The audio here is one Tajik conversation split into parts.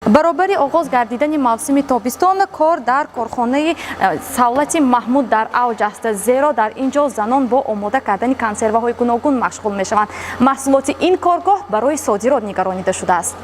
Баробари оғоз гардидани мавсими тобистон, кор дар корхонаи Савлати Маҳмуд дар авҷ аст, зеро дар ин ҷо занон бо омода кардани консерваҳои гуногун машғул мешаванд. Маҳсулоти ин коргоҳ барои содирот нигаронида шудааст.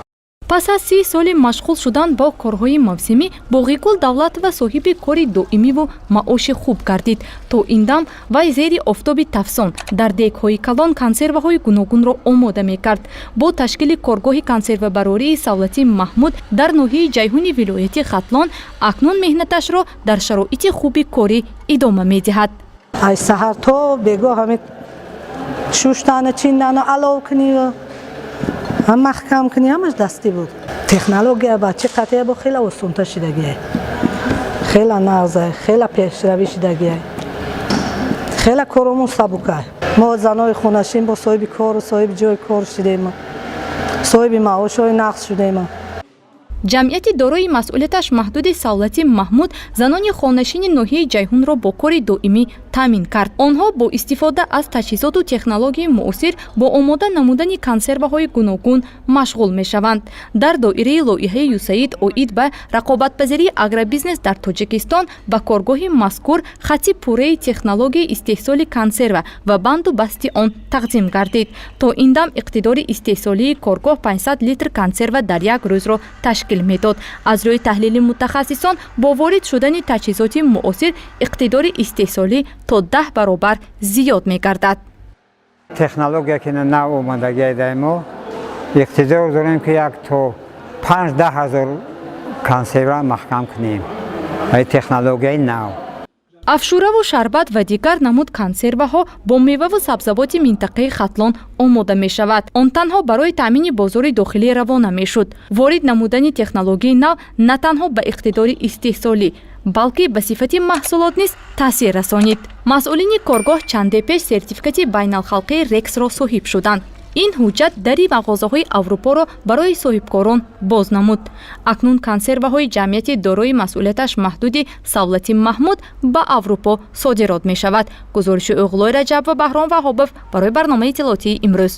Пас аз 30 соли машғул шудан бо корҳои мавсимӣ, Боғигул Давлатова соҳиби кори доимиву маоши хуб гардид. То ин дам вай зери офтоби тафсон дар дегҳои калон консерваҳои гуногунро омода мекард. Бо ташкили коргоҳи консервабарории Савлати Маҳмуд дар ноҳияи Ҷайҳуни вилояти Хатлон, акнун меҳнаташро дар шароити хуби корӣ идома медиҳад. Ай саҳар то бегоҳ ҳами шуштану чиндану алов кунию маҳкам кунӣ, ҳамаш дастӣ буд. Технология ба чӣ қатъия бо хеле осонта шидагия, хеле нағза, хеле пешравӣ шидагия, хеле коромон сабукай. Мо, занои хонашин, бо соҳиби кору соҳиби ҷои кор шудем, соҳиби маошҳои нағз шудем. Ҷамъияти дорои масъулияташ маҳдуди Савлати Маҳмуд занони хонашини ноҳияи Ҷайҳунро бо кори доимӣ таъмин кард. Онҳо бо истифода аз таҷҳизоту технологияи муосир бо омода намудани консерваҳои гуногун машғул мешаванд. Дар доираи лоиҳаи ЮСАИД оид ба рақобатпазирии агробизнес дар Тоҷикистон ба коргоҳи мазкур хати пурраи технологияи истеҳсоли консерва ва банду басти он тақдим гардид. То ин дам иқтидори истеҳсолии коргоҳ 500 литр консерва дар як рӯзро ташкил медод. Аз рӯи таҳлили мутахассисон, бо ворид шудани таҷҳизоти муосир иқтидори истеҳсолӣ то 10 баробар зиёд мегардад. Технология ки нав омадагия дар мо, иқтидор дорем, ки як то 5-10 ҳазор консерва маҳкам кунем ай технологияи нав. Афшураву шарбат ва дигар намуд консерваҳо бо меваву сабзавоти минтақаи Хатлон омода мешавад. Он танҳо барои таъмини бозори дохилӣ равона мешуд. Ворид намудани технологияи нав на танҳо ба иқтидори истеҳсолӣ, балки ба сифати маҳсулот низ таъсир расонид. Масъулини коргоҳ чанде пеш сертификати байналхалқии Рексро соҳиб шуданд. Ин ҳуҷҷат дари мағозаҳои Аврупоро барои соҳибкорон боз намуд. Акнун консерваҳои ҷамъияти дорои масъулияташ маҳдуди Савлати Маҳмуд ба Аврупо содирот мешавад. Гузориши Оғлои Раҷаб ва Баҳром Ваҳобов барои барномаи иттилоотии «Имрӯз».